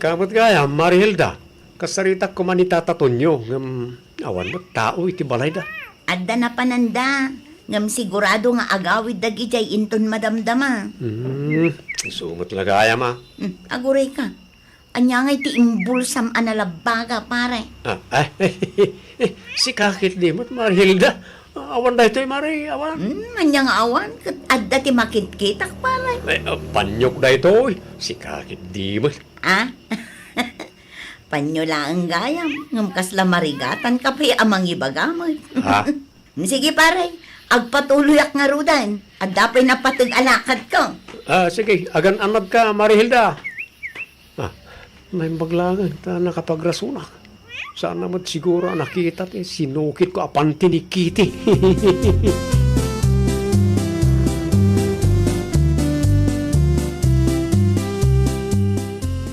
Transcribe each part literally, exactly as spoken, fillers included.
Kamet gayam, Mari Hilda, kasaritak koma ni Tata Tonyo, ngem awan met tao iti balayda. Adda napananda, ngem sigurado nga agawid dagidiay inton madamdama. Hmm, isu met la gayam, a. Hmm, aguray ka. Ania ngay ti imbulsam a nalabbaga, pare? Ah, ay, sika ketdi met, Mari Hilda. Awan daytoy, Mari, awan. Hmm, ania nga awan? Ket adda ti makitkitak, pare. Ay, ah, panyok daytoy. Sika ketdi met. Ah? Panyo laeng gayam, ngem kasla marigatanka pay a mangibaga met. Ha? Sige, pare, agpatuloyak ngaruden. Adda pay napateg a lakadko. Ah, sige, agan-annadka, Mari Hilda. Ah, naimbag laeng ta nakapagrasonak. Saan met siguro a nakita ti sinukitko a panti ni Kitty.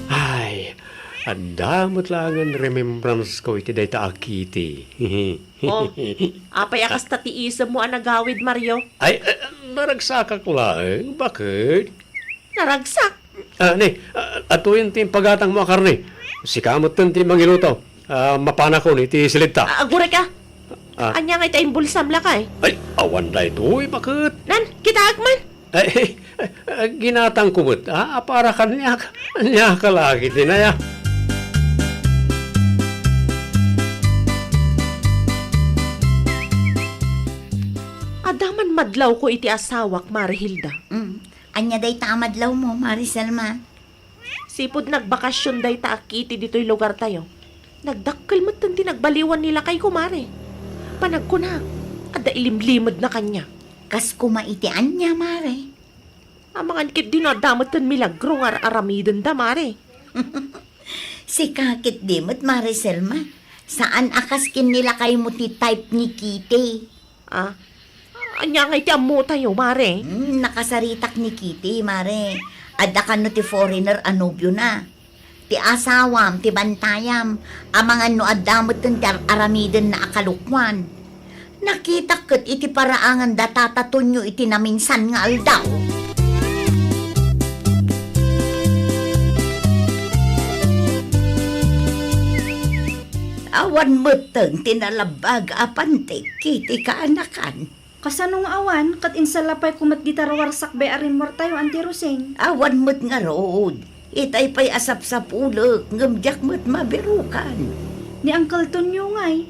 Ay, adda met laengen remembrance ko iti dayta a Kitty. Oh, apay a kasta ti isemmo a nagawid, Mario? Ay, eh, naragsakak laeng. Bakit? Naragsak? Ah, ni, ah, atuyen ti impagatangmo a karne. Sika metten ti mangiluto. Ah, mapanakon iti silidta. Ah, aguray ka? Ah. Ania nga ita imbulsam lakay? Ay, awan daytoy, bakit? Nan, kitaek man. Ay, eh, eh, ginatangko met, ah, para kaniak. Ania ka lagi, tinaya. Adda man madlawko iti asawak, Mari Hilda. Mm. Ania dayta a madlawmo, Mari Selma? Sipud nagbakasyon dayta a Kitty ditoy lugartayo, nagdakkel metten ti nagbaliwan ni lakayko, Mare. Panagkunak, adda ilimlimedna kaniak. Kas koma iti ania, Mare? Amangan ketdi no adda metten milagro nga ar-aramidenda, Mare. Sika ketdi met, Mare Selma. Saan a kas ken ni lakaymo ti type ni Kitty. Ah, ania ngay ti ammotayo, Mare? Hmm, nakasaritak ni Kitty, Mare. Adda kano ti foreigner a nobiona. Ti asawam, ti bantayam, amangan no adda metten ti ar-, aramidenna a kalokuan. Nakitak ket iti paraangan da Tata Tonyo iti naminsan nga aldaw. Awan metten ti nalabbag a pantek iti kaanakan. Kasano nga awan, ket insalapayko met dita ruar sakbay a rimmuartayo, Auntie Rosing. Awan met ngarud. Itay pay a sapsapulek, ngem diak met mabirukan. Ni Uncle Tonyo ngay,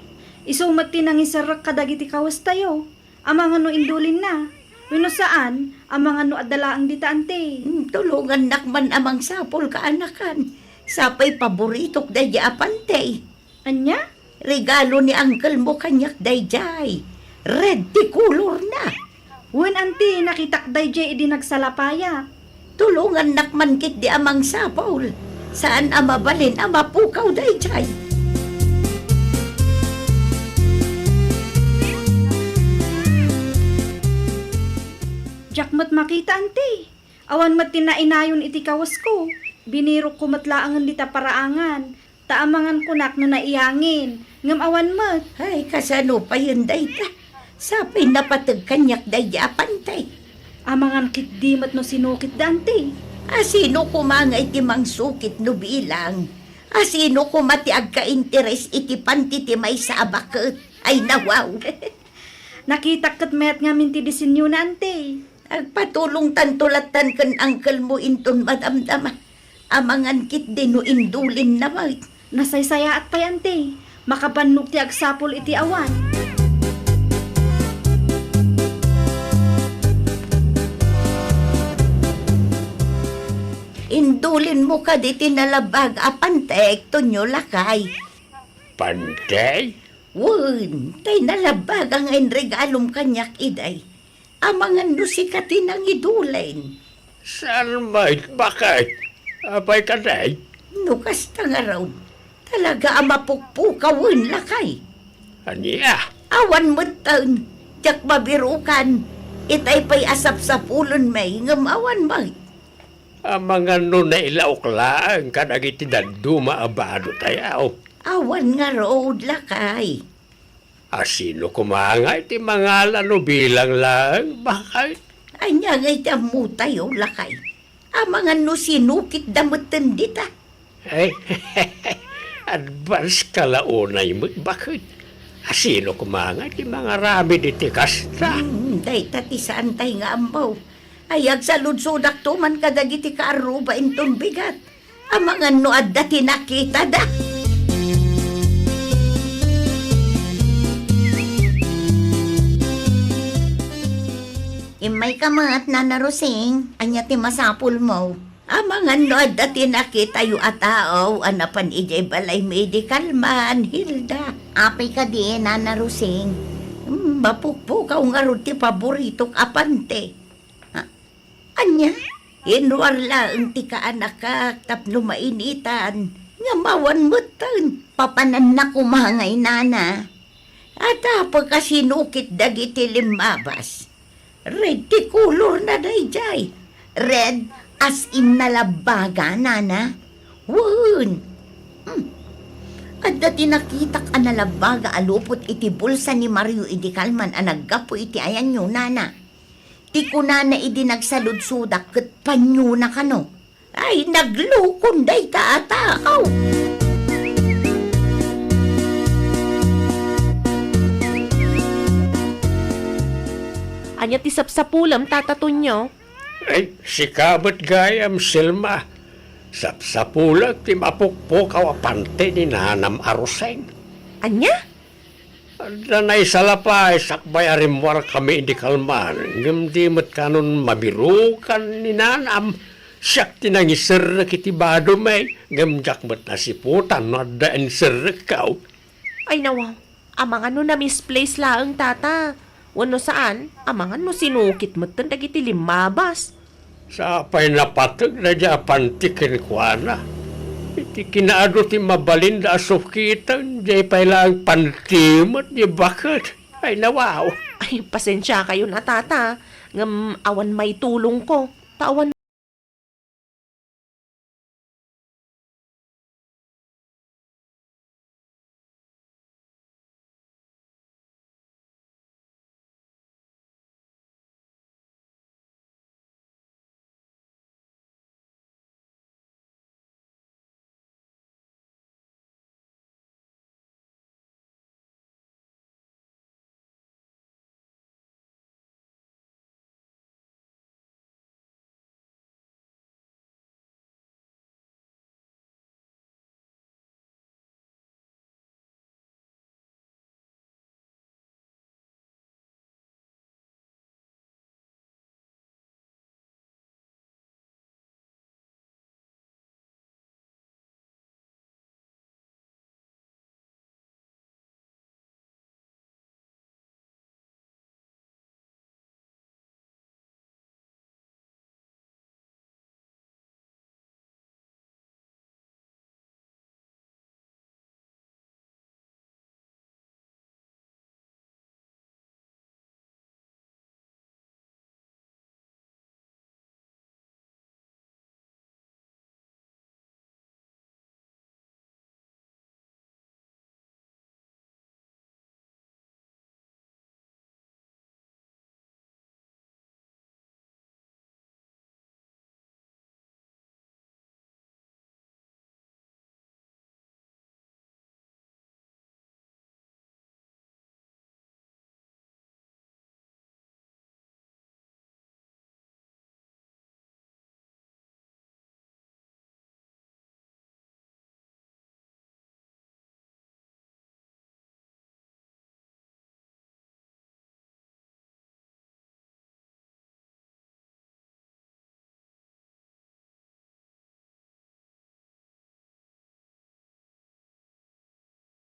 isu met ti nangiserrek kadagiti kawestayo. Amangan no indulinna. Wenno saan, amangan no adda laeng dita, Auntie. Hmm, tulongannak man a mangsapul, kaanakan. Sapay paboritok daydi a pantek. Ania? Regalo ni uncle mo kaniak daydiay. Red ti kolorna. Wen, Auntie, nakitak daydiay idi nagsalapayak. Tulongannak man ketdi a mangsapul. Saan a mabalin a mapukaw daydiay. Diak met makita, Auntie. Awan met ti nainayon iti kawesko. Binirokko met laengen dita paraangan. Ta amangan kunak no naiyangin, ngem awan met. Ay, kasano payen dayta? Sapay napateg kaniak daydi a pantek. Amangan ketdi met no sinukitda, Auntie. A sino koma nga iti mangsukit no bilang? A sino koma ti agkainteres iti panti ti maysa a baket? Ay, nawaw. Nakitak ket mayat ngamin ti disenyona, Auntie. Agpatulongtanto lattan ken uncle mo inton madamdama. Amangan ketdi no indulinna met. Nasaysayaat pay, Auntie. Makabannog ti agsapul iti awan. Indulinmo kadi ti nalabbag a pantek, Tonyo, lakay. Pantek? Wen, tay nalabbag nga inregalom kaniak idiay. Amangan no sika ti nangidulin. Saan met, baket? Apay kadi? No kasta ngarud, talaga a mapukpukawen, lakay. Ania? Awan metten, diak mabirukan. Itay pay a sapsapulenmi, ngem awan met. Amangan no nailaok laeng kadagiti dadduma a badotayo. Awan ngarud, lakay. A sino koma ngay ti mangala no bilang laeng, baket? Ania ngay ti ammotayo, lakay? Amangan no sinukitda metten dita. Ay, advance ka la unay met, baket. Asino koma nga ti mangaramid iti kasta? Hmm, dayta ti saantay nga ammo. Ay, agsaludsodakto man kadagiti kaarruba inton bigat. Amangan no adda ti nakitada. Immay ka met, Nana Rosing. Ania ti masapulmo? Amangan no adda ti nakitayo a tao a napan idiay balay medical man, Hilda. Apay kadi, Nana Rosing? Hmm, mapukpukaw ngarud ti paboritok a panti. Ah, ania? Inruar laeng ti kaanakak tapno mainitan, nga mawan metten. Papananna koma ngay, Nana. Adda pay a sinukit dagiti limmabas. Red ti kolorna daydiay. Red as in nalabbaga, Nana. Wen. Hmm. Adda ti nakitak a nalabbaga a lupot iti bulsa ni Mario idi kalman a naggapu iti ayanyo, Nana. Ti kunana idi nagsaludsodak ket panyona kano. Ay, naglukon dayta a tao! Ania ti sapsapulem, Tata Tonio? Ay, sika met gayam, Selma. Sapsapulek ti mapukpukaw a panti ni nanam a Roseng. Ania? Adda naisalapay sakbay a rimmuarkami idi kalman, ngem di met kanon mabirukan ni nanam. Siak ti nangiserrek iti badom, eh, ngem diak met nasiputan no adda inserrekko. Ay, nawaw. Amangan no na-misplace laeng, Tata. Wenno saan, amangan no sinukit metten dagiti limmabas. Sa pay napateg daydiay a panti kenkuana. Iti kinaadu ti mabalinda a sukiten, diay pay laeng panti met diay baket. Ay, nawaw. Ay, pasensiakayon a, Tata, ngem awan maitulongko. Ta awan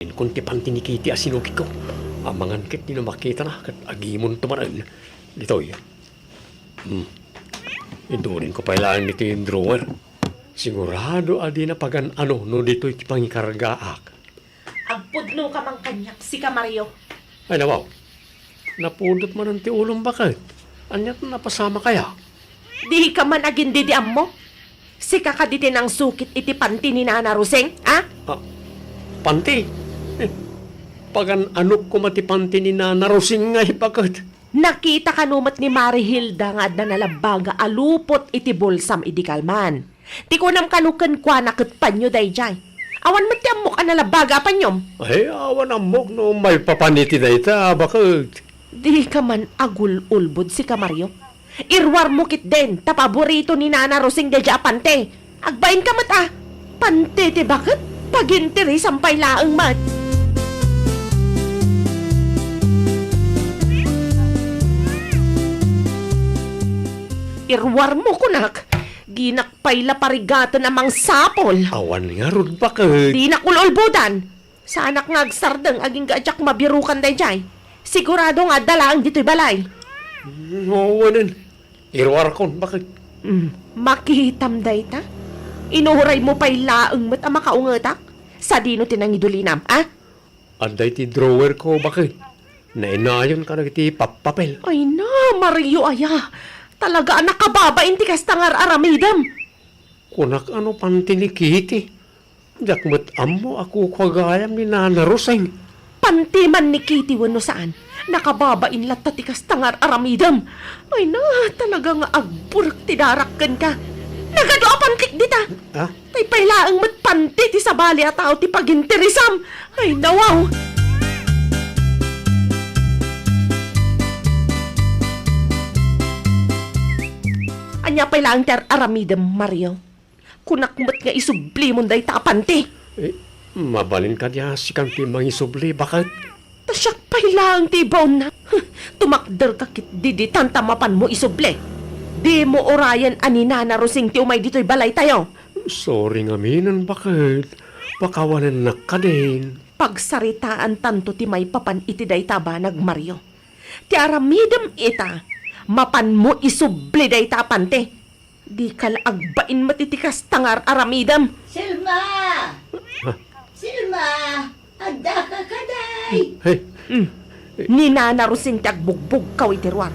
Inkon ti panti ni Kitty a sinukitko. Amangan ket ni no makitana ket agimonto manen. Ditoy. Hmm. Idurinko pay laeng ditoy drawer. Sigurado a dina pagan-ano no ditoy ti pangikargaak. Agpudno ka man kaniak, sika Mario. Ay, nawaw. Napudot manen ti ulom baket. Ania ti napasama kaya? Di ka man agin-didiammo? Sika kadi ti nangsukit iti panti ni Nana Roseng, a? Ah, panti? Eh, pagan-anok koma ti panti ni Nana Roseng nga ipaket? Nakita kano met ni Mari Hilda nga adda nalabbaga a lupot iti bulsam idi kalman. Ti kunam kano kenkuana ket panyo daydiay. Awan met ti ammok a nalabaga a panyom. Ay, awan ammok no maipapan iti dayta, baket. Dika man agul-ulbod sika, Mario. Iruarmo ketdin ta paborito ni Nana Rosing daydiay a pante. Agbainka met a. Pante ti baket, pagintirisam pay laeng met. Iruarmo kunak, dinak pay la parigaten a mangsapul. Awan ngarud, baket. Dinak ul-ulbodan. Saanak nga agsardeng agingga a diak mabirukan daydiay. Sigurado nga adda laeng ditoy balay. Mm, wen, iruarkon, baket. Mm, makitam dayta? Inuraymo pay laeng met a makaungetak? Sadino ti nangidulinam, a? Adda iti drawerko, baket. Nainayon kadagiti pappapel. Ay na, Mario aya. Talaga a nakababain ti kasta nga ar-aramidem. Kunak a no pante ni Kitty. Diak met ammo a kukua gayam ni Nana Rosing. Pante man ni Kitty wenno saan, nakababain latta ti kasta nga ar-aramidem. Ay na, talaga nga agburek ti darak kenka. Nagadu a pantik dita. Ah? Tay pay laeng met pante ti sabali a tao ti pagintirisam. Ay, nawaw. Ania pay laeng ti ar-aramidem, Mario? Kunak met nga isublimon dayta a panti. Eh, mabalin kadi a sikan ti mangisubli, baket? Ta siak pay laeng ti ibaonna. Huh, tumakderka ketdi ditan ta mapanmo isubli. Dimo urayen a ni Nana Rosing ti umay ditoy balaytayo. Sorry ngaminen, baket. Pakawanennak kadin. Pagsaritaantanto ti maipapan iti dayta a banag, Mario. Ti aramidem ita, mapanmo isubli dayta a panti. Dika la agbain met iti kasta nga ar-aramidem. Selma! Ah. Selma! Addaka kadi? Hey. Mm. Ni Nana Rosing ti agbugbugkaw iti ruar.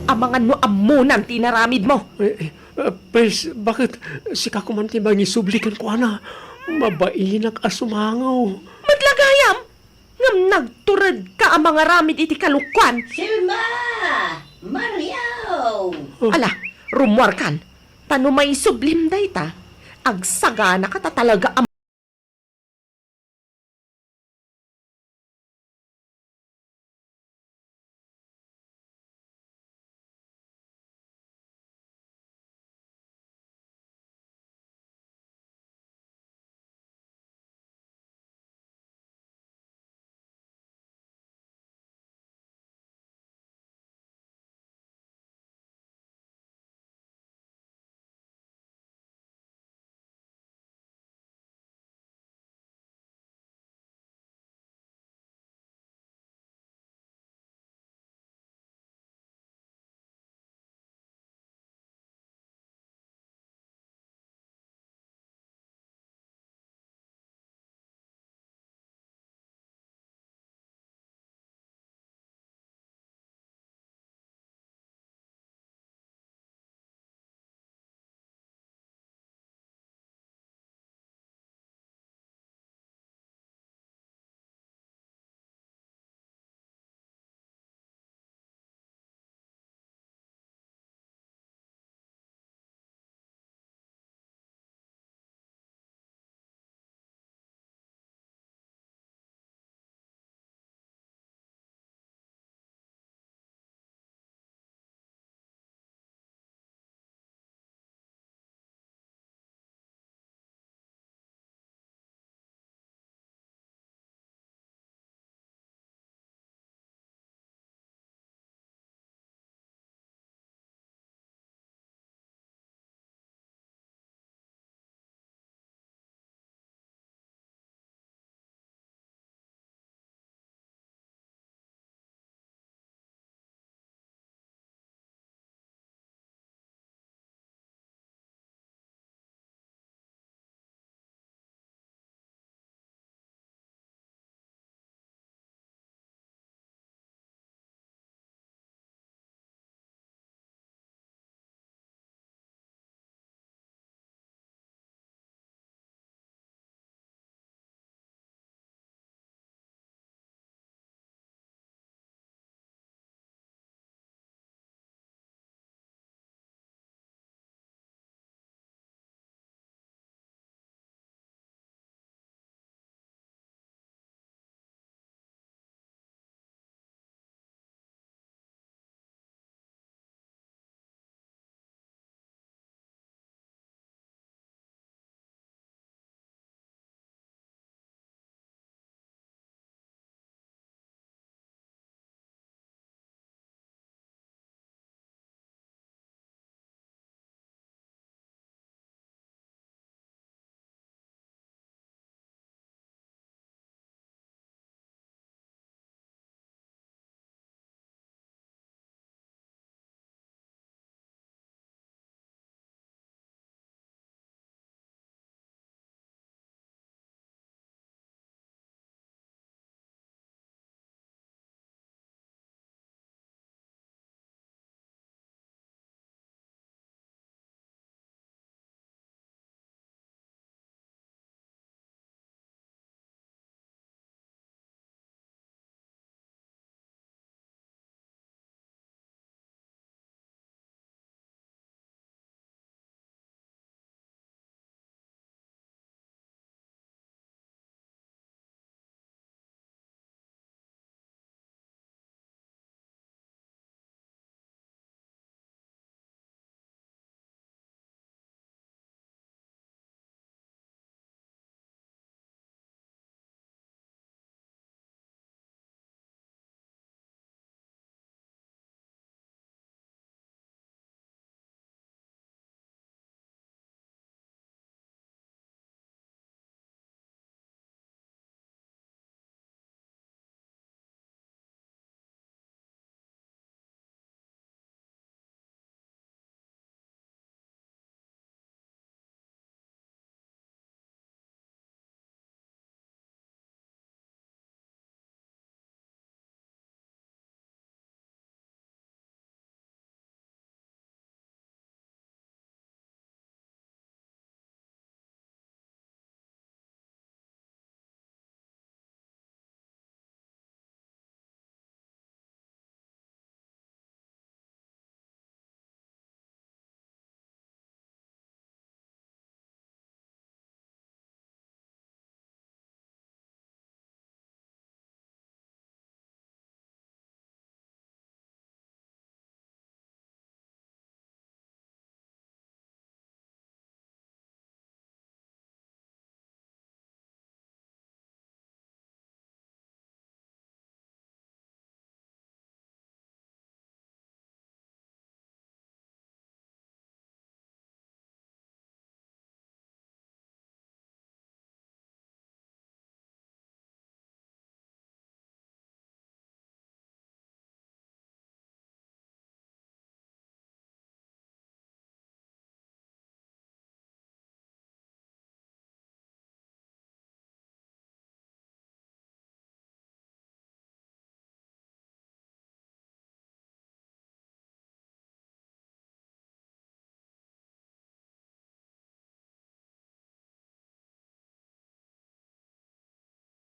Amangan no ammonan ti inaramidmo. Eh, eh, ah, please, baket sika koma ti mangisubli kenkuana? Mabainak a sumango. Met la gayam! Ngem nagturedka a mangaramid iti kalokuan. Selma! Mario! Ala, rummuarkan. Ta no maisublim dayta, agsaganaka ta talaga a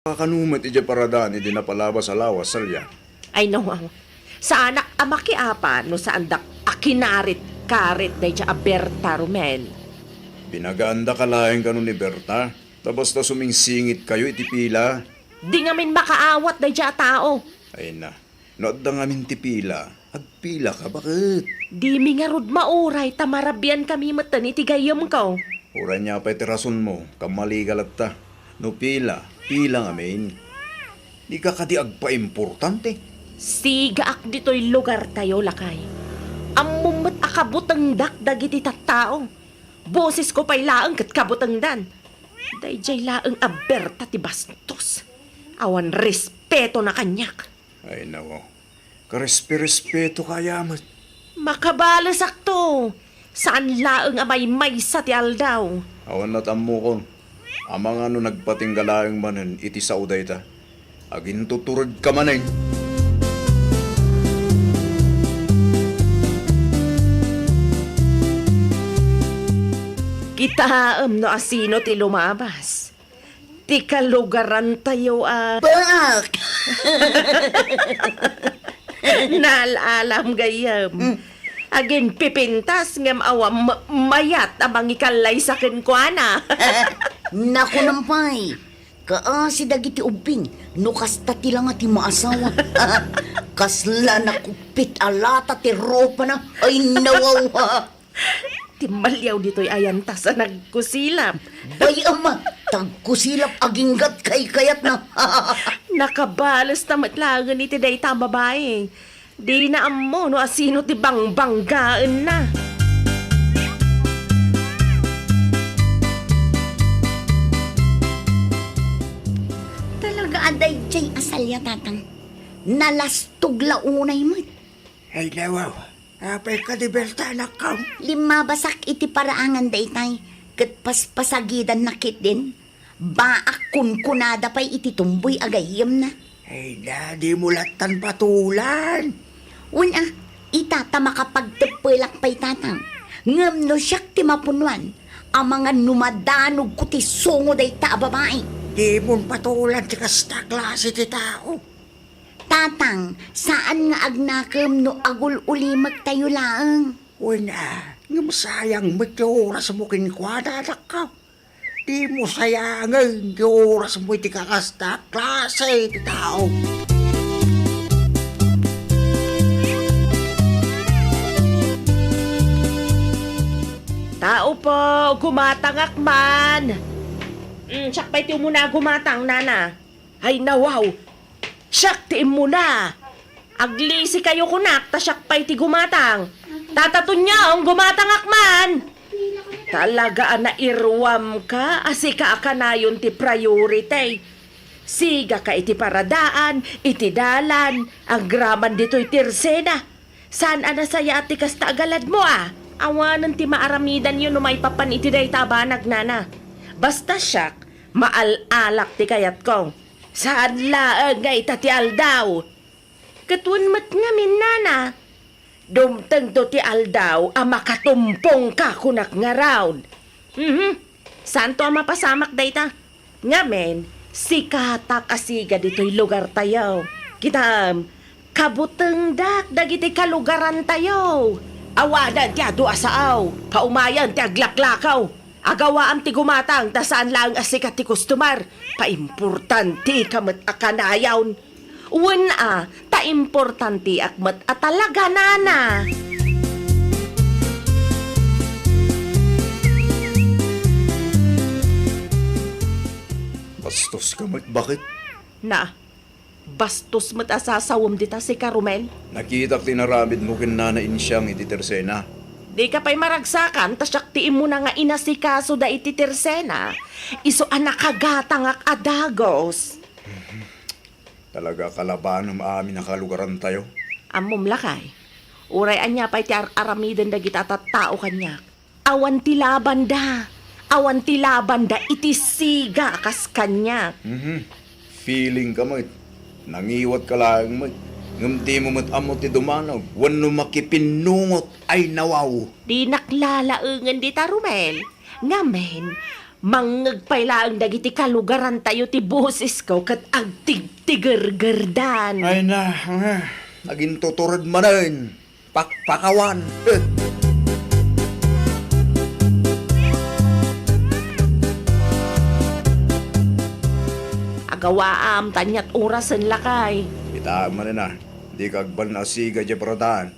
Kakano met idiay paradaan idi napalabas a lawas, Salia? Ay, no, saanak a makiapan no saandak a kinarit-karit daydiay a Berta, Romel. Binagaandaka laeng kano ni Berta, ta basta sumingsingitkayo iti pila. Di ngamin makaawat daydiay a tao. Ay na, no adda ngamin ti pila, agpilaka, baket. Dimi ngarud mauray ta marabiankami metten iti gayyemko. Uray ania pay ti rasonmo, kammali ka latta. No pila, pila ngamin. Dika kadi agpaimportante. Sigaak ditoy lugartayo, lakay. Ammom met a kabutengdak dagiti tattao. Bosesko pay laeng ket kabutengdan. Daydiay laeng a Berta ti bastos. Awan respetona kaniak. Ay, nako. Karespe-respeto ka aya met. Makabalesakto. Saan laeng a maymaysa ti aldaw. Awan natammokon. Amangan no nagpatingga laeng manen iti sao dayta. Agintuturedka manen. Kitaem no asino ti lumabas. Ti kalugarantayo a Baak! Naal-alam gayyem. Mm. Aginpipintas ngem awan ma-, mayat a mangikallaysa kenkuana. Nakunam pay, kaasi dagiti ubbing no kasta ti langa ti maasawa. Kasla nakupit a lata ti ropana. Ay, nawaw! Ti maliaw ditoy ayantas a nagkusilap. Bay, ama, tagkusilap aginggat kaykayatna. Nakabalesta met laengen iti dayta a babai. Dina ammo no asino ti bangbanggaenna. Talaga a daydiay a Salia, Tatang. Nalastog la unay met. Ay, nawaw. Apay kadi Berta, anakko? Limmabasak iti paraangan daytay, ket paspasagidanna ketdin. Baak kunkunada pay iti tumboy a gayyemna. Ay na, dimo lattan patulan. Wen a, ita ta makapagteppelak pay, Tatang. Ngem no siak ti mapunuan, amangan no madanogko ti sungo dayta a babai. Dimon patulan ti kasta a klase ti tao. Tatang, saan nga agnakem no agul-ulimektayo laeng. Wen a, ngem sayang met ti orasmo kenkuana, anakko. Dimo sayangen ti orasmo iti kakasta a klase ti tao. Tao po, gumatangak man. Mm, siak pay ti umuna a gumatang, nana. Ay, nawaw! Siak ti immuna! Aglisikayo kunak, ta siak pay ti gumatang. Tata Tonyong, gumatangak man! Talaga a nairuamka a sika a kanayon ti priority. Sigaka iti paradaan, iti dalan, agraman ditoy tirsena. Saan a nasayaat ti kasta a galadmo a? Awanen ti maaramidanyo no maipapan iti dayta a banag, nana. Basta siak, maal-alak ti kayatko. Saan laeng nga ita ti aldaw. Ket wen met ngamin, nana. Dumtengto ti aldaw a makatumpongka kunak ngarud. Mhm. Saanto a mapasamak dayta. Ngamin, sikatak a siga ditoy lugartayo. Kitaem, kabutengdak dagiti kalugarantayo. Awanen ti adu a sao, paumayen ti aglaklakaw. Agawaam ti gumatang ta saan laeng a sika ti customer. Paimportantika met a kanayon. Wen a, ta importantiak met a talaga, nana. Bastoska met, baket. Na, bastos met a sasawem dita sika, Romel. Nakitak ti inaramidmo ken Nana Insiang iti tirsena. Dika pay maragsakan ta siak ti immuna nga inasikaso da iti tirsena. Isu a nakagatangak a dagus. Talaga a kalabanem amin a kalugarantayo. Ammom, lakay, uray ania pay ti ar-aramiden dagiti a tattao kaniak, awan ti labanda. Awan ti labanda iti siga a kas kaniak. Mhm. Feeling ka met. Nangiwat ka laeng met. Ngem dimo met ammo ti dumanog wenno makipinnungot. Ay, nawaw. Dinak lalaengen dita, Romel. Ngamin, Mangngeg pay laeng dagiti kalugarantayo ti bosesko ket agtigtigergerdan. Ay na, ah, nagintutured manen. Pakpakawan. Agawaam, ta aniat orasen, lakay. Ita manen a, dika agban-asiga idiay paradaan.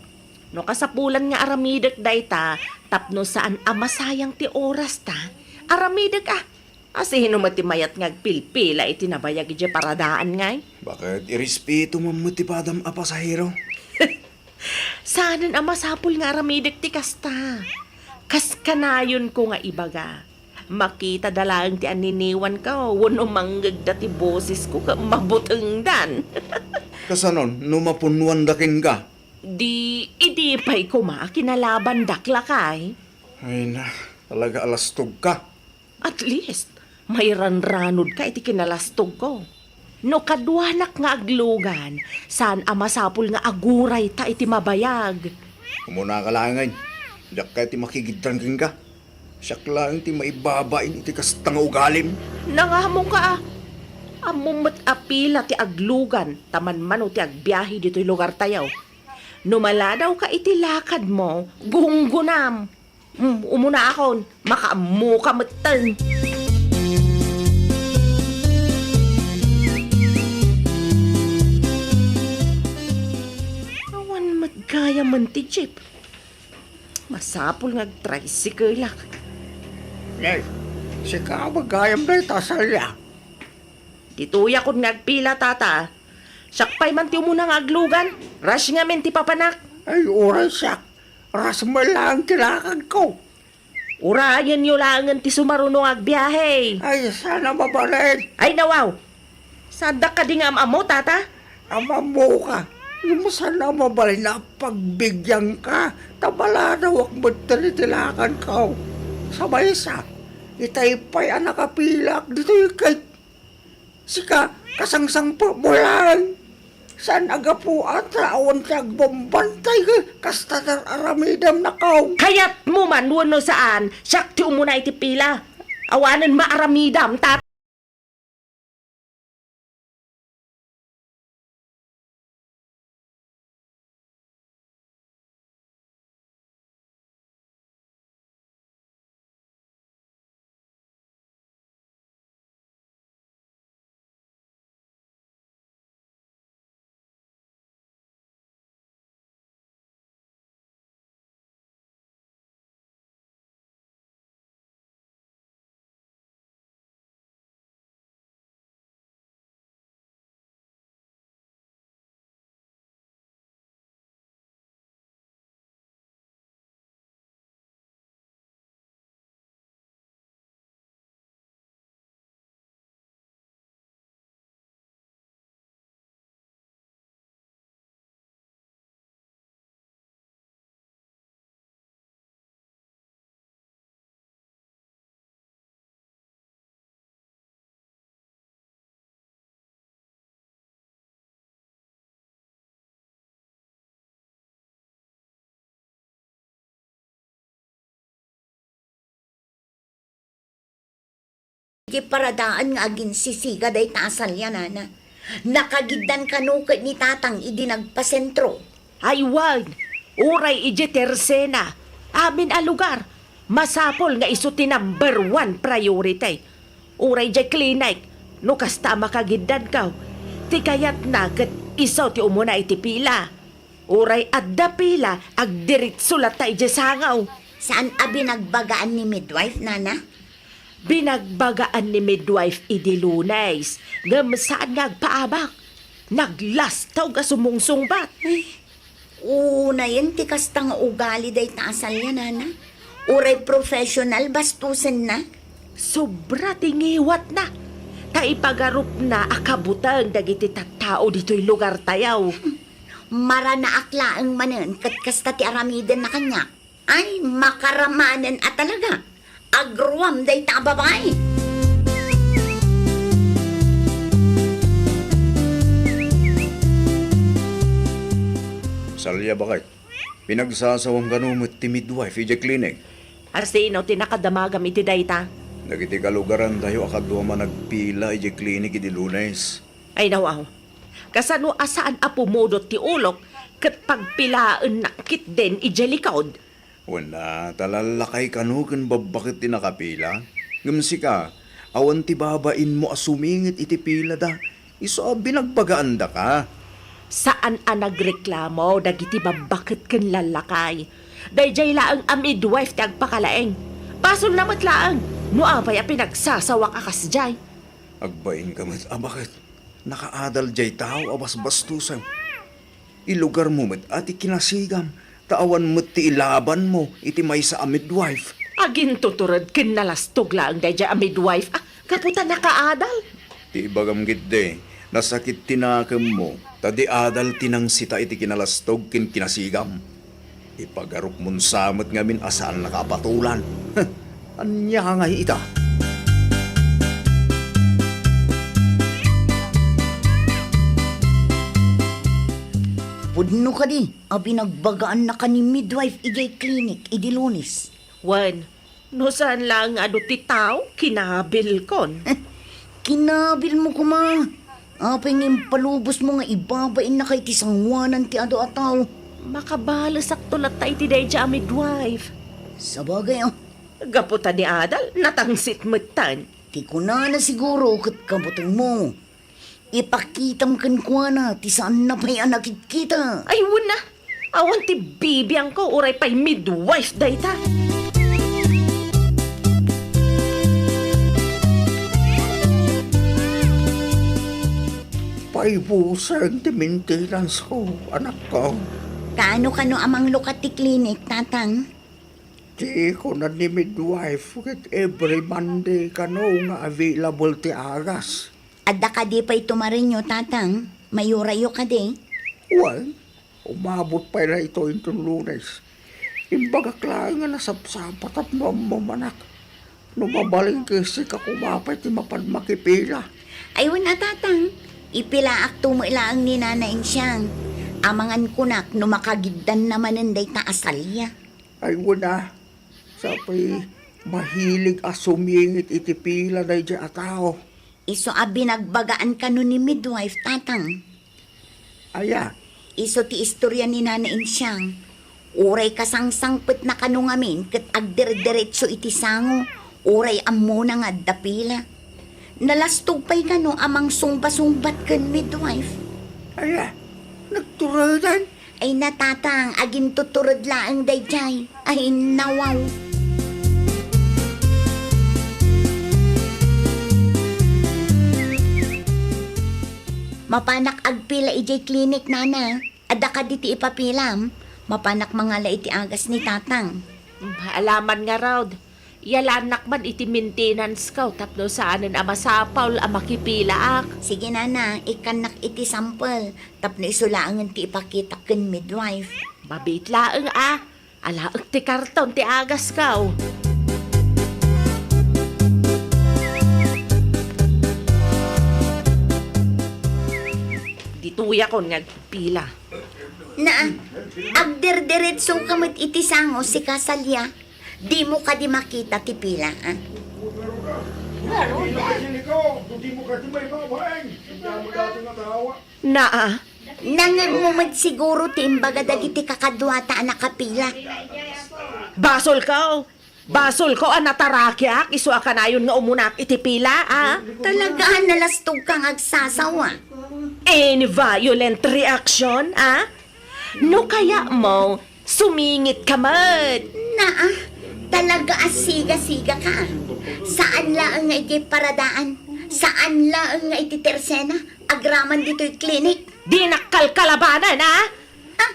No kasapulan nga aramidek dayta, tapno saan a masayang ti orasta, aramidek a. Asino met ti mayat nga agpilpila iti nabayag idiay paradaan ngay? Baket irespeto man met ti padam a pasahero. Saanen a masapul nga aramidek ti kasta. Kas kanayonko nga ibaga, makitada laeng ti anniniwanko wenno mangngegda ti bosesko ket mabutengdan. Kasanon no mapunnuanda kenka? Di, idi pay koma a kinalabandak, lakay. Ay na, talaga a lastogka. At least, mairanranodka iti kinalastogko. No kaduanak nga aglugan, saan a masapul nga agurayta iti mabayag. Umunaka laengen. Diak kayat ti makigiddan kenka. Siak laeng ti maibabain iti kasta nga ugalim. Nangamoka a. Ammom met a pila ti aglugan, ta manmano ti agbiahe ditoy lugartayo. No maladawka iti lakadmo, gunggonam. Hmm, umunaakon, makaammoka metten. Awan met gayamen ti jeep. Masapul nga agtricycle-ak. Nay, sika met gayam dayta, Salia. Ditoyakon nga agpila, tata. Siak pay man ti umuna nga aglugan. Rush ngamin ti papanak. Ay, uray siak. Rush met laeng ti lakadko. Urayenyo laengen ti sumaruno nga agbiahe. Ay, saan a mabalin. Ay, nawaw. Saandak kadi nga am-ammo, tata? Am-ammoka. Ngem saan a mabalin a pagbigyanka, ta maladawak metten iti lakadko. Sa maysa, itay pay a nakapilaak ditoy ket Sika, kasangsangpetmo laeng. Saan a gapu a ta awan ti agbambantay, kasta ti ar-aramidem, nakaw. Kayatmo man wenno saan, siak ti umuna iti pila. Awanen maaramidam, ta Iti paradaan nga aginsisiga dayta a salianana. Nakagiddan kano ket ni Tatang idi nagpasentro. Ay wen, uray idiay tersena, amin a lugar, masapul nga isu ti number one priority. Uray idiay klinik, no kasta a makagiddanko, ti kayatna ket isu ti umuna iti pila. Uray adda pila, agdiritso latta idiay sangaw. Saan a binagbagaan ni midwife, nana? Binagbagaan ni midwife idi Lunes, ngem saan nga agpaabak. Naglastog a sumungsungbat. Ay, unayen ti kasta nga ugali dayta a salianana. Uray professional bastusenna. Sobra ti ngiwatna. Ta ipagarupna a kabuteng dagiti tattao ditoy lugartayo. Maranaak laeng manen ket kasta ti aramidenna kaniak. Ay, makaramanen a talaga. Agruam dayta a babai. Salia, baket. Pinagsasawam kano met ti midwife idiay klinik? Asino ti nakadamagam iti dayta? Dagiti kalugarantayo a kaduam a nagpila idiay klinik idi Lunes. Ay, nawaw. Kasano a saan a pumudot ti ulok ket pagpilaennak ketdin idiay likod? Wen a, ta lallakay kano ken babbaket ti nakapila. Ngem sika, awan ti babainmo a sumingit iti pilada. Isu a binagbagaandaka. Saan a nagreklamo dagiti babbaket ken lallakay. Daydiay laeng a midwife ti agpakalaeng. Basolna met laeng no apay a pinagsasawak a kasdiay. Agbainka met a baket. Nakaadal diay tao a basbastosem. Ilugarmo met a ti kinasigam, ta awan met ti ilabanmo iti maysa a midwife. Agintutured ken nalastog laeng daydiay a midwife, a, gapu ta nakaadal. Ti ibagam ketdi, nasakit ti nakemmo, ta di adal ti nangsita iti kinalastog ken kinasigam. Ipagarupmon sa met ngamin a saannaka a patolan. Ania ngay ita? Pudno kadi a binagbagaannaka ni midwife idiay klinik idi Lunes? Wen, no saan laeng nga adu ti tao, kinabilkon. Kinabilmo koma. Apay nga impalubosmo nga ibabainnaka iti sangoanan ti adu a tao? Makabalesakto latta iti daydiay a midwife. Sabagay, a. Gapu ta ni adal, natangsit metten. Ti kunana siguro ket kabutengmo. Ipakitam kenkuana ti saanna pay a nakitkita. Ay, wen a. Awan ti bibiangko, uray pay midwife dayta. Paibuseng ti maintenance ko, anakko. Kaano kano a manglukat ti klinik, Tatang? Ti kuna ni midwife ket every Monday kano nga available ti agas. Adda kadi pay tumarenyo, Tatang? Mayurayo kadi? Wen, umabot pay daytoy inton Lunes. Imbagak laeng nga nasapsapa tapno ammom, anak. No mabalin ket sika koma pay ti mapan makipila. Ay, wen a, Tatang. Ipilaakto met laeng ni Nana Insiang. Amangan kunak no makagiddanna manen dayta a salia. Ay, wen a. Sapay mahilig a sumingit iti pila daydiay a tao. Isu a binagbagaan kano ni midwife, Tatang. Aya? Isu ti istorya ni Nana Insiang. Uray kasangsangpetna kano ngamin ket agderderetso iti sango, uray ammona nga adda pila. Nalastog pay kano a mangsungba-sungbat ken midwife? Aya? Nagturedan? Ay, na, Tatang, agintutured laeng daydiay. Ay, nawaw. Mapanak agpila idiay klinik, Nana. Adda kadi ti ipapilam? Mapanak mangala iti agas ni Tatang. Alaman ngarud. Yalannak man iti maintenance ko tapno saanen a masapul a makipilaak. Sige, Nana, ikkannak iti sample tapno isu laengen ti ipakitak ken midwife. Mabiit laeng a. Alaek ti karton ti agas ko. Ditoyakon nga agpila. Naa, agderderetso ka met iti sango, sika Salia. Dimo kadi makita ti pila, a? Ngarud, a? Naa. Nangngegmo met siguro ti imbaga dagiti kakaduata a nakapila. Basolko! Basolko a natarakiak isu a kanayon nga umunak iti pila, a? Talaga a nalastogka nga agsasawa. Any violent reaction, a? No kayatmo, sumingitka met. Naa, talaga a siga-sigaka. Saan laeng nga idiay paradaan, saan laeng nga iti tersena, agraman ditoy klinik. Dinak kalkalabanan, a? A,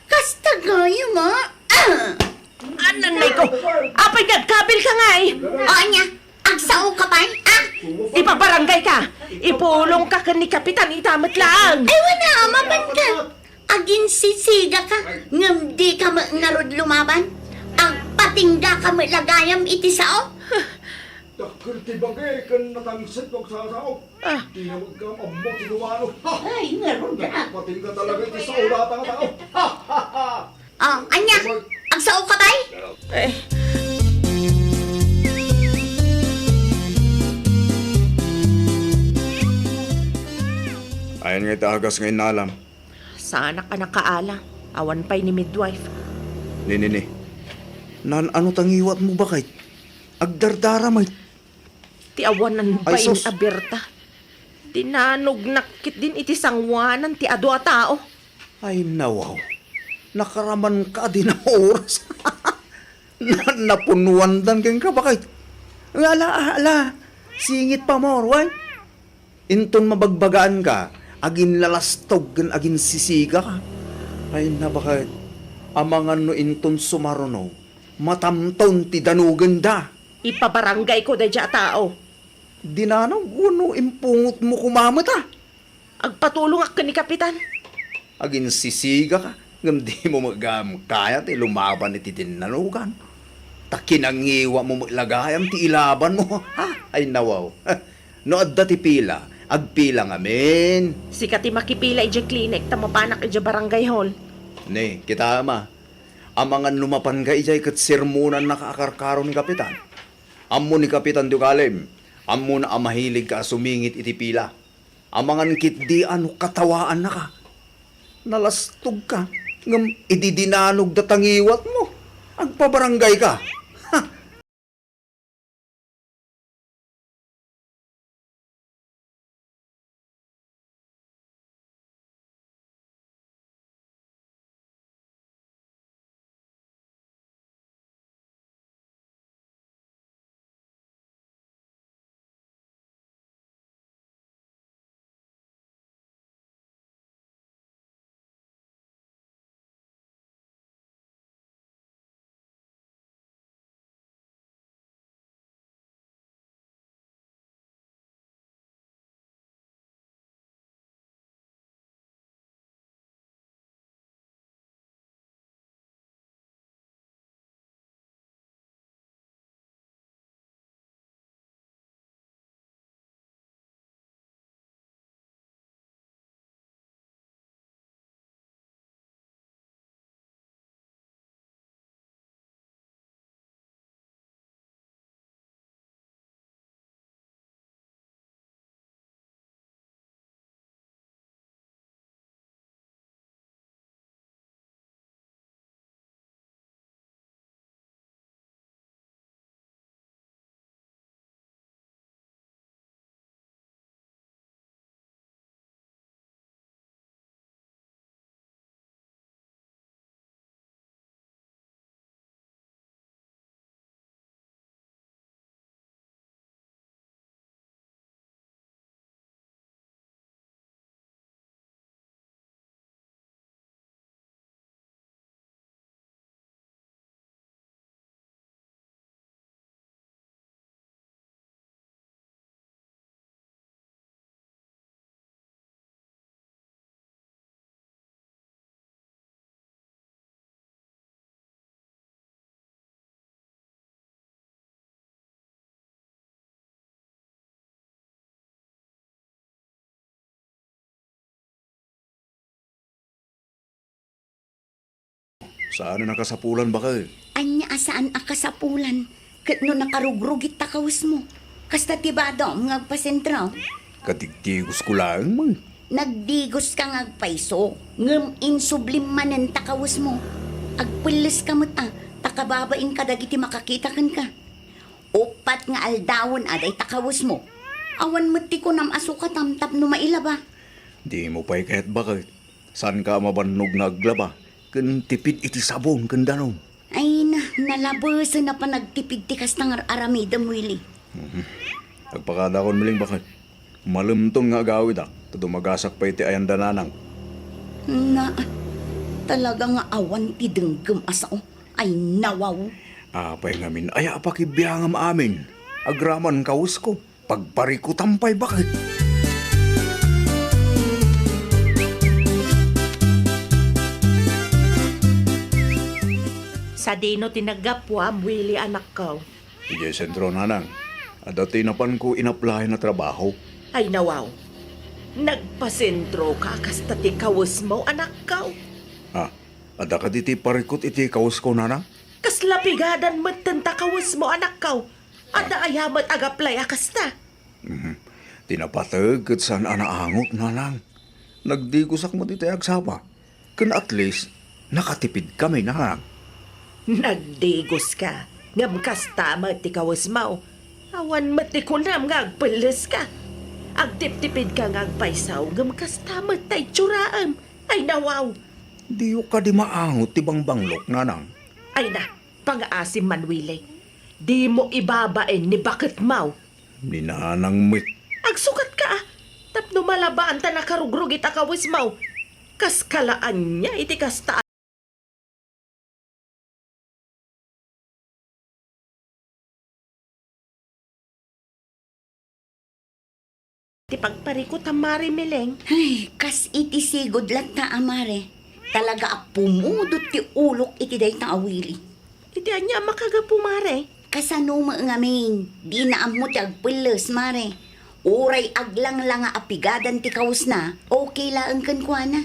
kasta gayam, a? A! Ananayko! Apay nga agkabilka ngay? O, ania? Agsaoka pay, a? Ipabarangayka! Ipulongka ken ni Kapitan ita met laeng! Ay, wen a, mapanka! Aginsisigaka, ngem dika met ngarud lumaban? Agpatinggaka met la gayam iti sao? Dakkel ti bagi ken natangsit no agsasaok. A. Dina met gayam ammo ti lumano. Ay, ngarud a. Nagpatingga talaga iti sao dayta nga tao. A, ania? Agsaoka pay? E. Ayan nga iti agas nga innalam. Saanak a nakaala. Awan pay ni midwife. Ni, ni, ni. Naan-ano ta ngiwatmo, baket? Agdardara met. Ti awanan Ay, pay sus. ni Aberta. Dinanognak ketdin iti sangoanan ti adu a tao. Ay, nawaw. Nakaraman ka di na oras. Na, napunuandan kenka, baket. Ala, ala. Singit pa, Mor, way. Inton mabagbagaanka, aginlalastog ken aginsisiga ka. Ay, nabaket. Amangan no inton sumaruno, matamton ti danogenda. Ipabarangayko daydiay a tao. Dinanog wenno impungotmo koma met, a? Agpatulongak ken ni Kapitan. Aginsisiga ka, ngem dimo met gayam kayat ti lumaban iti dinnanogan. Ta kinangiwatmo met la gayam ti ilabanmo. Ha? Ay, nawaw. No adda ti pila, agpila ngamin. Sika ti makipila idiay klinik ta mapanak idiay barangay hall. Ne, kitaem a. Amangan no mapanka idiay ket sermonannaka a karkaro ni Kapitan. Ammo ni Kapitan ti ugalim. Ammona a mahiligka a sumingit iti pila. Amangan ketdi a no katawaannaka. Nalastogka, ngem idi dinanogda ta ngiwatmo, agpabaranggayka. Ha! Saan a nakasapulan, baket? Ania a saan a kasapulan? Ket no nakarugrugit ta kawesmo, kasta ti badom nga agpasentro. Kadigdigosko laeng man. Nagdigoska nga agpayso, ngem insublim manen ta kawesmo. Agpelleska met a, ta kababain kadagiti makakita kenka. Uppat nga aldawen a dayta kawesmo. Awan met ti kunam a sukatam tapno mailaba. Dimo pay kayat, baket. Saanka a mabannog nga aglaba ken tipid iti sabon ken danum. Ay na, nalabesen a panagtipid ti kasta nga ar-aramidem, Willy. Mhm. Agpakadakon, Miling, baket. Malemton nga agawidak, ta dumagasak pay ti ayan da nanang. Na, talaga nga awan ti denggem a sao. Ay, nawaw. Apay ngamin, aya a pakibiangam amin? Agraman kawesko. Pagparikutam pay, baket. Sadino ti naggapuam, Willy, anakko? Idiay sentro, nanang. Adda ti napanko inaplayan a trabaho. Ay, nawaw. Nagpasentroka a kasta ti kawesmo, anakko? Ah, adda kadi ti parikut iti kawesko, nanang? Kasla pigadan metten ta kawesmo, anakko. Adda aya met agaplay a kasta? Mhm. Ti napateg ket saan a naangot, nanang. Nagdigosak met itay agsapa. Ken at least, nakatipidkami, Nanang. Nagdigoska, ngem kasta met ti kawesmo. Awan met ti kunam nga agpelleska. Agtiptipidka nga agpayso, ngem kasta met ti itsuraem. Ay, nawaw! Diyo kadi maangot ti bangbanglok, Nanang? Ay na, pangaasim man, Willie. Dimo ibabain ni baketmo. Ni Nanang met. Agsukatka, a. Tapno malabaan ta nakarugrugit a kawesmo. Kas kalaanna iti kasta. Ti pagparikutam, Mare Mileng. Ay, kas iti sigud latta a, Mare. Talaga a pumudot ti ulok iti dayta a Willie. Iti ania a makagapu, Mare? Kasano met ngamin? Dina ammo ti agpelles, Mare. Uray aglangla nga apigadan ti kawesna, okay laeng kenkuana.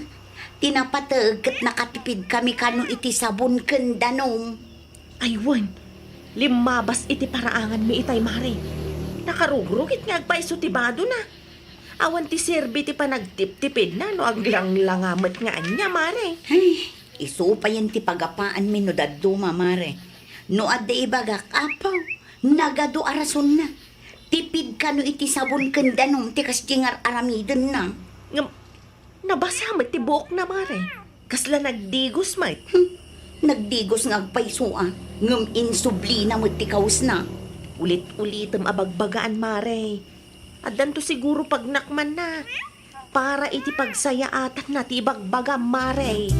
Ti napateg ket nakatipidkami kano iti sabon ken danum. Ay wen, limmabas iti paraanganmi itay, Mare. Nakarugrugit nga agpayso ti badona. Awan ti serbi ti panagtiptipidna no aglangla nga met nga ania, Mare. Ay, isu payen ti pagapaanmi no dadduma, Mare. No adda ibagak, apaw, nagadu a rasonna. Tipid kano iti sabon ken danum ti kasdi nga ar-aramidenna. Ngem, nabasa met ti buokna, Mare. Kasla nagdigos met. Hmm, nagdigos nga agpayso a, ngem insublina met ti kawesna. Ulit-ulitem a bagbagaan, Mare. Addanto siguro pagnakmanna. Para iti pagsayaatanna ti ibagbagam, Mare.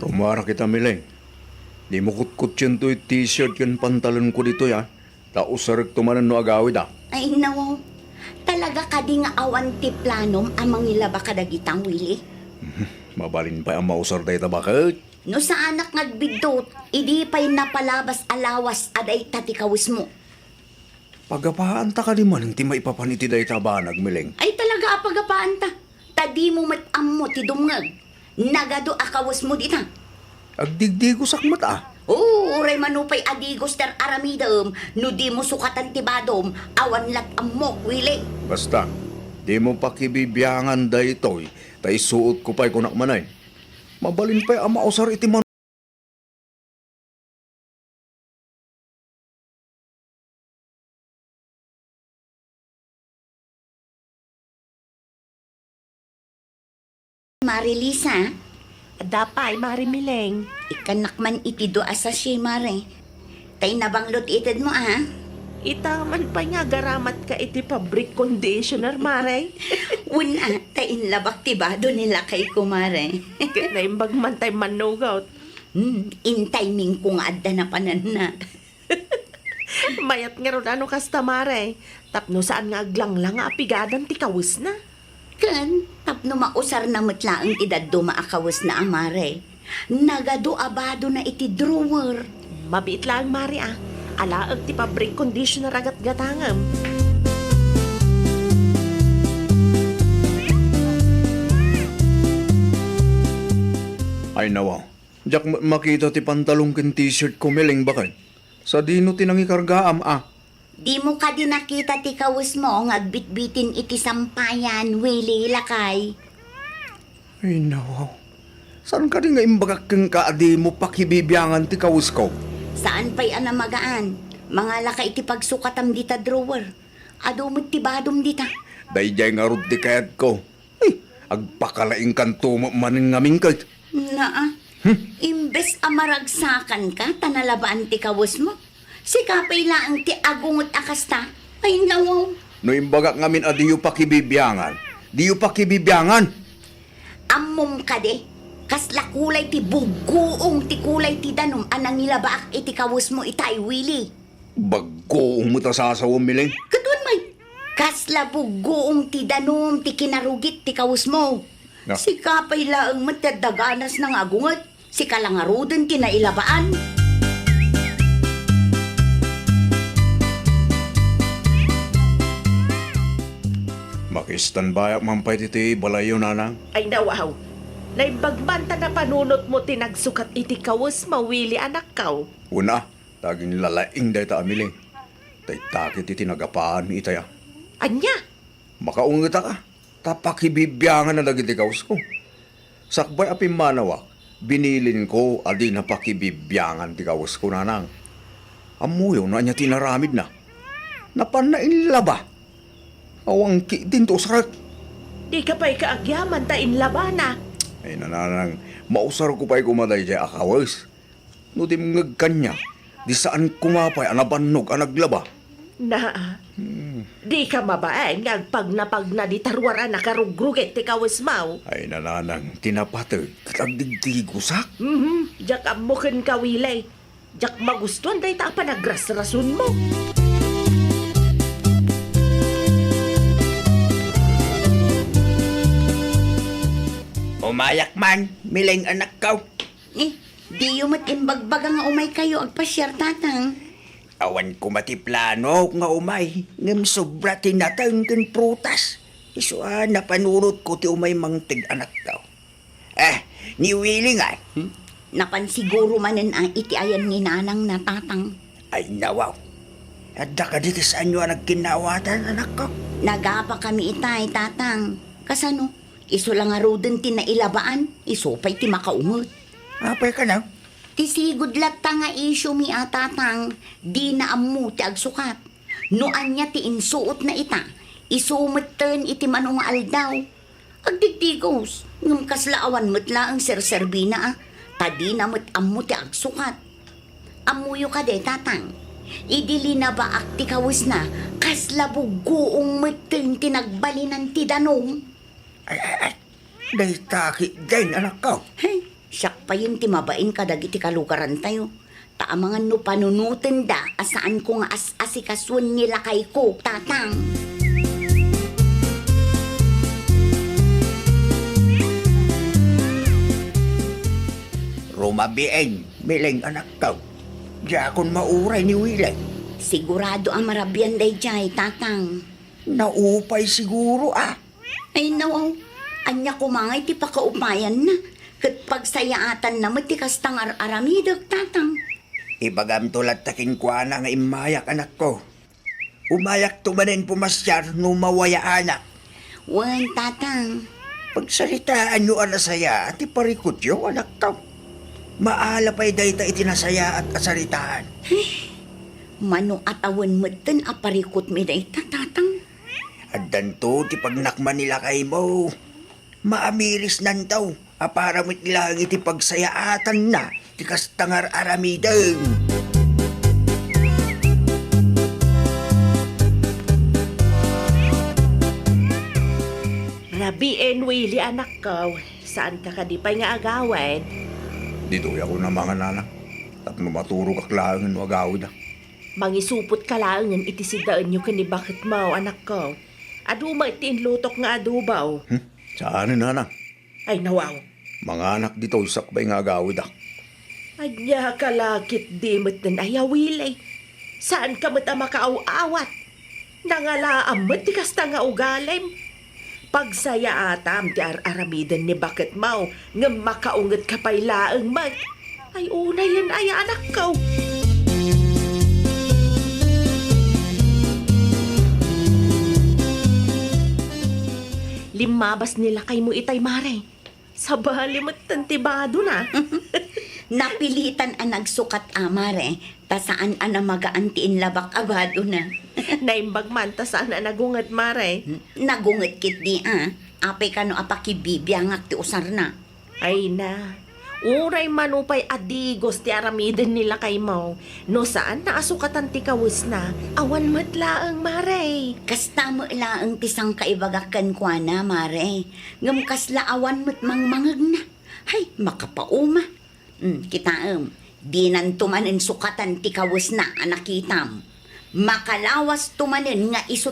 Rumara kita, Mileng. Dimo kutkutsiento ti t-shirt ken pantalonko ditoy, a. Ta usarekto manen no agawid, a. Ay, nawaw. Talaga kadi nga awan ti planom a mangilaba kadagita, Willie? Mabalin pay a mausar dayta baket. No saanak nga agbiddut, idi pay napalabas a lawas a dayta ti kawesmo. Pagapaanta kadi manen ti maipapan iti dayta a banag, Mileng? Ay, talaga a pagapaanta. Ta dimo met ammo ti dumngeg. Nagadu a kawesmo dita. Agdigdigosak met a. Oo, uray mano pay a digos ti ar-aramidem, no dimo sukatan ti badom, awan lat ammok, Willie. Basta, dimo pakibibiangan daytoy, ta isuotko pay, kunak manen. Mabalin pay a mausar iti man- Mare Lisa? Adda pay, Mare Mileng. Ikkannak man iti dua a sachet, Mare. Tay nabanglot itedmo, a? Ita man pay nga agaramatka iti fabric conditioner, Mare. Wen a, ta inlabak ti bado ni lakayko, Mare. Ket naimbag man tay mannugot. Hmm, in timing ko nga adda napananna. Mayat ngarud a no kasta, Mare, tapno saan nga aglangla nga apigadan ti kawesna. Ken tapno mausarna met laeng ti dadduma a kawesna a, Mare. Nagadu a badona iti drawer. Mabiit laeng, Mare, a. Alaek ti fabric conditioner a gatgatangem. Ay, nawa. Diak met makita ti pantalon ken t-shirt ko, Mileng, baket. Sadino ti nangikargaam, a? Dimo kadi nakita ti kawesmo nga agbitbitin iti sampayan, Willie, lakay? Ay, nawaw. Saan kadi nga imbagak kenka a dimo pakibibiangan ti kawesko? Saan pay a namagaan. Mangalaka iti pagsukatam dita drawer. Adu met ti badom dita. Daydiay ngarud ti kayatko. Ay, agpakalaingkanto met manen ngamin ket. Naa, hmm? Imbes a maragsakanka ta nalabaan ti kawesmo, sika pay laeng ti agunget a kasta. Ay, nawaw. No imbagak ngamin a diyo pakibibiangan, diyo pakibibiangan. Ammom kadi, kasla kulay ti buggoong ti kulay ti danum a nangilabaak iti kawesmo itay, Willie. Baggoong met a sasawem, Mileng. Ket wen met, kasla buggoong ti danum ti kinarugit ti kawesmo. Na. Sika pay laeng met ti adda ganasna nga agunget. Sika la ngaruden ti nailabaan. Makistanbayak man pay ditoy balayyo, Nanang. Ay, nawaw. Naimbag man ta napanunotmo ti nagsukat iti kawesmo, Willie, anakko. Una, ta aginlalaing dayta a Mileng. Dayta ketdi ti nagapaanmi itay a. Ania? Makaungetak a, ta pakibibianganna dagiti kawesko. Sakbay a pimmanawak, binilinko a dina pakibibiangan ti kawesko, nanang. Ammoyo no ania ti inaramidna? Napanna inlaba. Awan ketdin ti usarek. Dika pay kaagyaman ta inlabana. Ay, nanang, mausarko pay koma daydiay a kawes. No dimngeg kaniak, di saan koma pay a nabannog a naglaba. Naa, Hmm. dika mabain nga agpagnapagna dita ruar a nakarugrugit ti kawesmo. Ay, nanang, ti napateg ket agdigdigosak. Mhm, diak ammo kenka, Wilay. Diak magustuan dayta a panagrasrasonmo. Umayak man, Mileng anakko. Eh, diyo met imbagbaga nga umaykayo agpasiar, Tatang? Awan koma ti plano nga umay, ngem sobra ti nateng ken prutas. Isu a napanunotko ti umay mangted, anakko. Eh, ni Willy nga? Hmm? Napan siguro manen a iti ayan ni nanangna, Tatang. Ay, nawaw. Adda kadi ti saanyo a nagkinnawatan, anakko? Nagapakami itay, Tatang. Kasano? Isu la ngaruden ti nailabaan, isu pay ti makaunget. Apay kano? Ti sigud latta nga isyu mi a, Tatang, dina ammo ti agsukat. No ania ti insuotna ita, isu metten iti mano nga aldaw. Agdigdigos, ngem kasla awan met laeng serserbina a, ta dina met ammo ti agsukat. Ammoyo kadi, Tatang, idi linabaak ti kawesna, kasla buggoong metten ti nagbalinan ti danum. Ay, ay, ay. Dayta ketdin, anakko. Hey, siak payen ti mabain kadagiti kalugarantayo. Ta amangan no panunotenda a saanko nga as-asikasuen ni lakayko, Tatang. Rumabiin, Mileng anakko. Diakon mauray ni Wileng. Sigurado a marabian daydiay, Tatang. Naupay siguro, a. Ay, nawaw. Ania koma ngay ti pakaupayanna? Ket pagsayaatanna met ti kasta nga ar-aramidek, Tatang. Ibagamto latta kenkuana nga immayak, anakko. Umayakto manen pumasiar no mawayaanak. Wen, Tatang. Pagsaritaanyo a nasayaat ti parikutyo, anakko. Maala pay dayta iti nasayaat a saritaan. Ay, mano a tawen metten a parikutmi dayta, Tatang? Addanto ti pagnakman ni lakaymo. Maamirisnanto a para met laeng iti pagsayaatanna ti kasta nga ar-aramidem. Rabiin, Willy, anakko. Saanka kadi pay nga agawid? Ditoyak unay mangan, nanang. Tapno maturogak laengen no agawida. Mangisupotka laengen iti sidaenyo ken ni baketmo, anakko. Adu met ti inlutok nga adobo. Hmm? Saanen, nanang. Ay, nawaw. Manganak ditoy sakbay nga agawidak. Ania ka la ketdi metten aya, Willy? Saanka met a makaaw-awat? Nangalaam met ti kasta nga ugalim. Pagsayaatam ti ar-aramiden ni baketmo, ngem makaungetka pay laeng met. Ay, unayen aya, anakko. Limmabas ni lakaymo itay, Mare. Sabali metten ti badona. Napilitan a nagsukat a, Mare, ta saan a namagaan ti inlabak a badona. Naimbag man ta saan a nagunget, Mare. Nagunget ketdi a. Apay kano a pakibibiangak ti usarna? Ay na, uray mano pay a digos ti aramiden ni lakaymo, no saan na a sukatan ti kawesna, awan met laeng, Mare. Kasta met laeng ti sangkaibagak kenkuana, Mare. Ngem kasla awan met mangmangegna. Hay, makapauma. Mm, kitaem, dinanto manen sukatan ti kawesna a nakitam. Makalawasto manen nga isu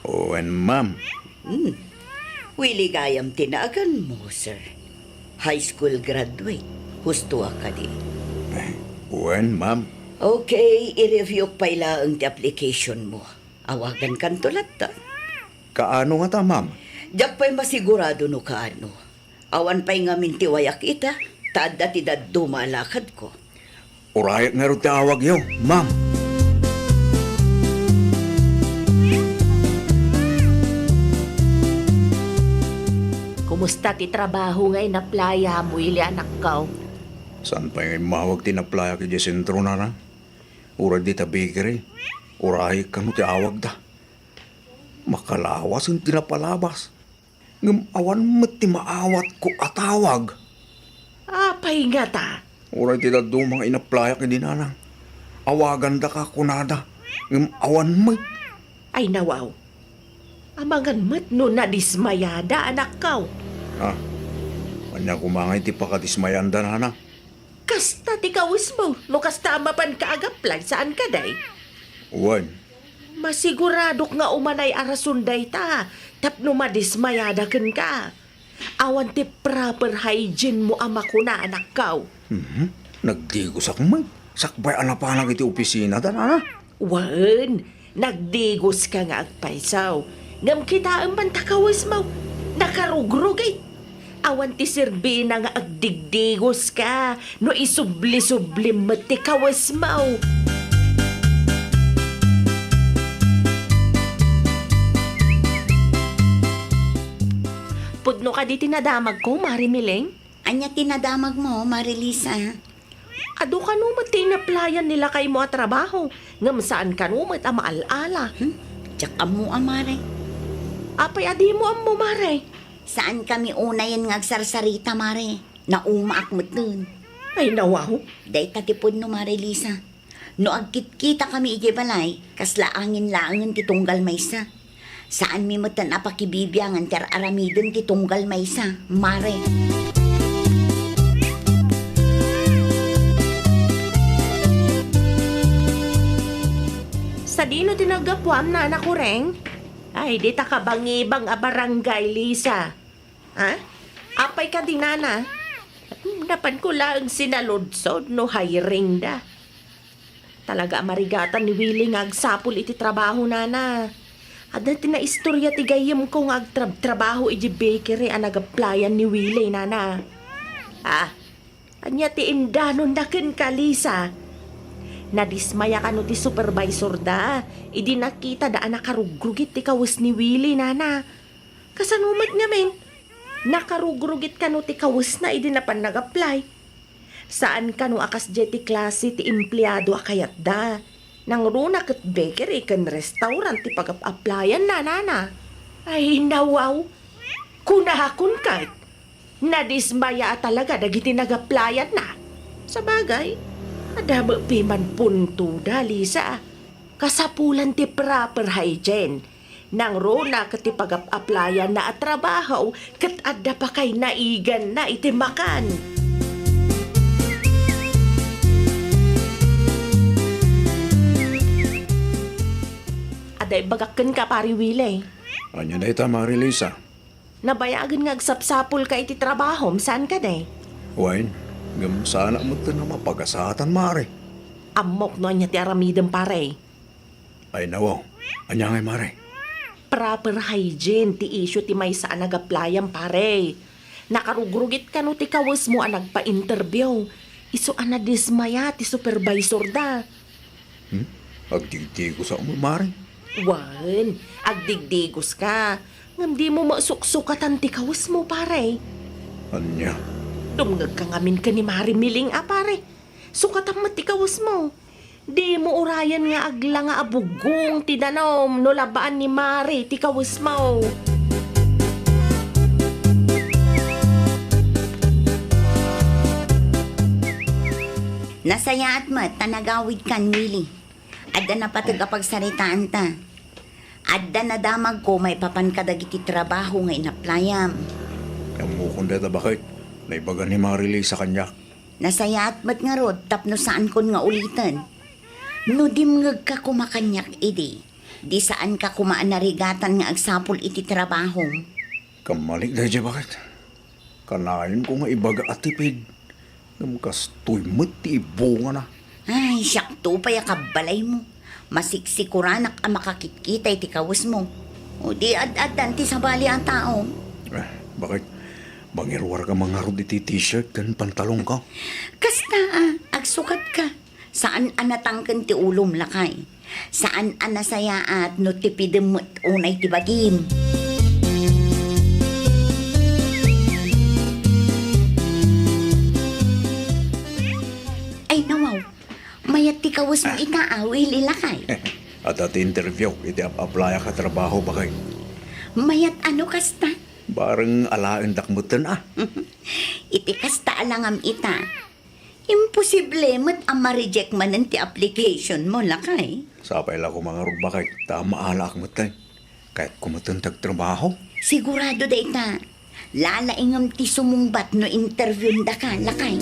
Wen, ma'am. Hmm. Willie gayam ti naganmo, sir. High school graduate. Husto a kadi? Eh, wen, ma'am. Okay, i-review pay laeng ti application mo. Awagankanto latta. Kaano ngata, ma'am? Diak pay masigurado no kaano. Awan pay ngamin ti wayak ita, ta adda ti dadduma a lakadko. Urayek ngarud ti awagyo, ma'am. Kumusta ti trabaho nga inaplayam, Willie, anakko? Saan pay nga immawag ti inaplayak idiay sentro, nana? Uray dita bakery, urayek kano ti awagda. Makalawasen ti napalabas. Ngem awan met ti maawatko a tawag. Apay ngata? Uray ti dadduma nga inaplayak idi, nana. Awagandaka kunada, ngem awan met. Ay, nawaw. Amangan met no nadismayada, anakko. Ah, ania koma ngay ti pakadismayanda, nana? Kasta ti kawesmo, no kasta a mapanka ag-apply, saan kadi? Wen. Masiguradok nga umanay a rason dayta tapno madismayada kenka. Awan ti proper hygiene mo a makuna, anakko. Mhm. Nagdigosak met. Sakbay a napanak iti opisina, da, nana? Wen, nagdigoska nga agpayso. Ngem kitaem man ta kawesmo, nakarugrugit. Awan ti serbina nga agdigdigoska no isubli-sublim met ti kawesmo. Pudno kadi ti nadamagko, Mare Miling? Ania ti nadamagmo, Mare Lisa? Adu kano met ti inaplayan ni lakaymo a trabaho, ngem saan kano met a maal-ala. Hmm? Diak ammo a, Mare. Apay a dimo ammo, Mare? Saankami unayen nga agsarsarita, Mare. Naumaak metten. Ay, nawaw. Dayta ti pudno, Mare Lisa. No agkitkitakami idiay balay, kasla angin laengen ti tunggal maysa. Saanmi metten a pakibibiangan ti ar-aramiden ti tunggal maysa, Mare. Sadino ti naggapuam, Nana Kureng? Ay, dita kabangibang a barangay, Lisa. Ha? Apay kadi, Nana? Napanko laeng sinaludsod no hiring da. Talaga a marigatan ni Willie nga agsapul iti trabaho, Nana. Adda ti naistorya ti gayyemko nga agtrabtrabaho iti bakery a nag-applyan ni Willie, Nana. Ah, ania ti indanonna kenka, Lisa? Nadismaya kano ti supervisor da idi nakitada a nakarugrugit ti kawes ni Willie, Nana. Kasano met ngamin? Nakarugrugit kano ti kawesna idi napan nag-apply? Saan kano a kasdiay ti klase ti empleado a kayatda? Nangruna ket bakery ken restaurant ti pagap-applyan-na, Nana. Ay, nawaw! Kunakon ket, nadismaya a talaga dagiti nag-applyan-na. Sabagay, adda met piman puntoda, Lisa. Kasapulan ti proper hygiene. Nangruna ket ti pagap-applyan-na a trabaho ket adda pakay naiganna iti makan. Adda ibagak kenka, Pari Willie. Ania dayta, Mari Lisa? Nabayagen nga agsapsapulka iti trabahom, saan kadi? Wen, ngem saanak metten a mapagasatan, Mari. Ammok no ania ti aramidem, Pare. Ay, nawaw. Ania ngay, Mare? Proper hygiene ti issue ti maysa a nag-applyan, Pare. Nakarugrugit kano ti kawesmo a nagpa-interview. Isu a nadismaya ti supervisor da. Hmm? Agdigdigos a, Mare? Wen, agdigdigoska. Ngem dimo met suksukatan ti kawesmo, Pare. Ania? Dumngegka ngamin ken ni Mare Miling a, Pare. Sukatan met ti kawesmo. Dimo urayen nga aglanga a buggong ti danum no labaan ni Mare ti kawesmo. Nasayaat met ta nagawidkan, Willie. Adda napateg a pagsaritaanta. Adda nadamagko maipapan kadagiti trabaho nga inaplayam. Ammokon dayta, baket. Naibaga ni Mare Lisa kaniak. Nasayaat met ngarud tapno saankon nga uliten. No dimngegka koma kaniak idi, Di saanka koma a narigatan nga agsapul iti trabahom. Kammalik daydiay, baket. Kanayon ko nga ibaga a tipid. Ngem kastoy met ti ibungana. Ay, siakto pay a kabbalaymo. Masiksikoranak a makakitkita iti kawesmo. O di ad-addan ti sabali a tao. Eh, baket? Mangiruarka mangarud iti t-shirt ken pantalonko. Kasta a, agsukatka. Saan a natangken ti ulom, lakay. Saan a nasayaat no tipidem met unay ti bagim. Ay, nawaw. Mayat ti kawesmo ita a, Willie, lakay. Adda ti interview iti ap-aplayak a trabaho, baket. Mayat a no kasta? Bareng alaendak metten a. Iti kasta a langam ita, imposible met a ma-reject manen ti application mo, lakay. Sapay la koma ngarud, baket, ta maalaak metten. Kayatko metten ti agtrabaho. Sigurado dayta. Lalaingem ti sumungbat no interviewendaka, lakay.